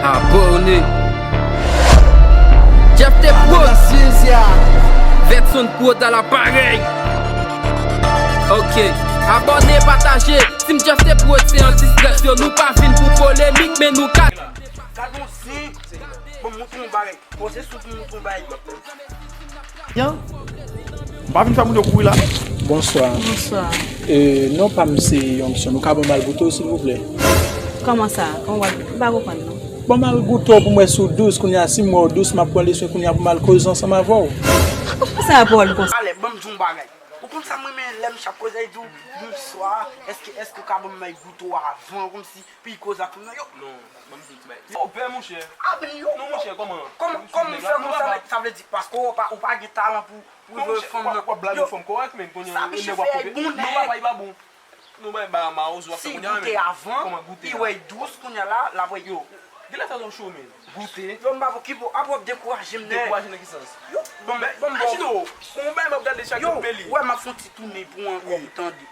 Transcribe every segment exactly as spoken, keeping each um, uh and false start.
Abòne. Jeff T Pro. Vetson Pro dans l'appareil. Ok. Abòne, pataje. Team Jeff T Pro se yon distraksyon. Nou pa vin pou polemik, men nou ka. Gad yon zen. Bon, mouton bagay. Poze sou mouton bagay. Yan? M pa vin fè moun yo kouri la. Bonswa. Bonswa. E, non pa m se Youngson. Ou ka ban m al goute w, silvouplè? Kòman sa? Kòman w ap, m pa konprann, non. Ban m al goute w pou m wè si w dous. Kounye a, si m wè w dous, m ap pran leswen kounye a pou m al koze ansanm avè w. Ou fè sa pawòl konsa? Alè, ban m di w yon bagay. Ou konn sa m renmen lè m ap koze, di w, bonswa, èske, èske w ka ban m al goute w avan, kòmsi, pou koze a tou, non, yo. Non, ban m di w ti bagay. Yo, pè, monchè. Ah, men yo. Non, monchè, kòman? Kòman, kòman m fè konsa, sa vle di, paske w pa, ou pa gen talan pou, pou jwe fanm nan. W ap blaze fanm kòrèk, men kounye a, sa misye fè, bon nèg. Non, papa, li pa bon. Nou bay ba mawozo ap fè kounye a, men. Si goute avan, kòman goute a? Li wè dous kounye a la, l ap wè. Yo, genlè sa t ap cho, men. Goute. Yo, m pa pou ki bo, ap w ap dekouraje m nèt. Dekouraje nan ki sans? Yo, bon, bon, bon. Achito, kòman bay m ap gade chak jou, Meli? Yo, wè, m ap fè yon ti tounen pou w ankò, wi, pou tande.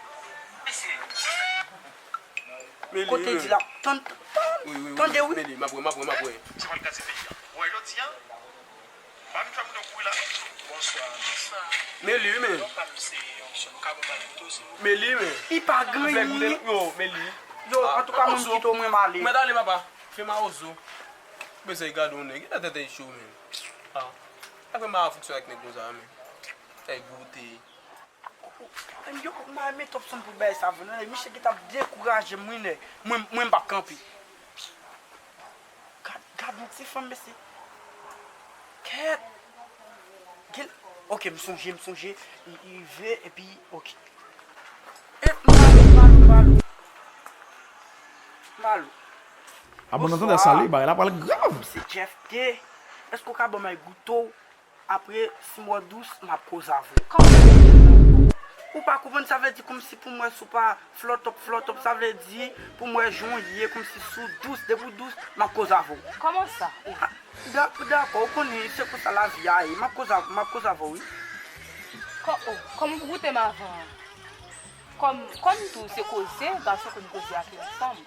Meli, kote di la, tann, tann, wi, wi, wi, tande, wi. Meli, m ap wè, m ap wè, m ap wè. Sa pral kase peyi a. Ou wè jodi a? Pa vin fè moun yo kouri la. Bonswa. Meli, men. Non pa m se Youngson, ou ka ban m al goute w, silvouplè? Meli, men. Li pa gen anyen. Yo, Meli. Yo, antouka, mwen kite w, mwen m ale. Mwen ale, papa. Fè mawozo. Bezwen gade yon nèg. Genlè tèt li cho, men. Ah. Sa fè m pa fonksyone ak nèg konsa, men. Fè goute. Yo, m pa renmen twòp sanm pou bagay sa vre, non. Misye gentan ap dekouraje m, wi, nèg. Mwen, mwen, m p ap kanpe. Gad, gad yon ti fanm, mesye. Kèt. Gen, ok, m sonje, m sonje. Li rive, epi, ok. E, m balo, m balo, m balo. M balo. Ah bon, nan tande sa, li, bagay la pral grav. Se Jeff T. Èske w ka ban m al goute w? Apre, si m wè w dous, m ap koze avè w. Kòman? Ou pa konprann, sa vle di kòmsi pou m wè si w pa flòtòp, flòtòp, sa vle di pou m wè jan w ye, kòmsi si w dous, depi w dous, m ap koze avè w. Kòman sa? Ah, da-, dakò, ou konnen, se konsa lavi a ye. M ap koze av-, m ap koze avè w, wi. Kò-, oh, kòman pou goute m avan an? Kòm, kòm tou se koze, gason konn koze ak yon fanm.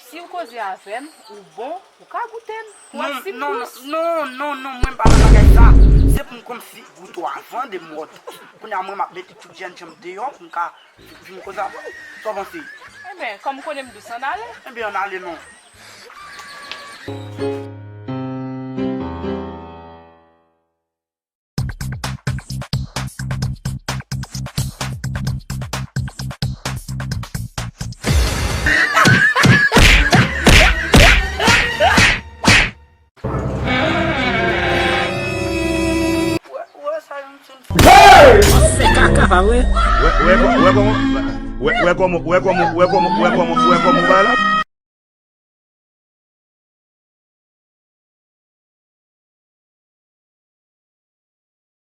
Si w koze avè m, ou bon, ou ka goute m. Pou wè si m dous. Non, non, non, non, mwen pa nan bagay sa. Se pou m kòmsi goute w avan, de m wè w dous. Kounye a mwen m ap mete tout jènjan m deyò pou m ka vin koze avè w. Sa w panse? Enben, kòm ou konnen m dous, ann ale. Enben, ann ale non. Ou wè, ou wè sa Youngson fè? Ou fè kaka, pa vre? Wè, wè, wè kòman, wè, wè kòman, wè kòman, wè kòman, wè kòman, wè kòman, wè la.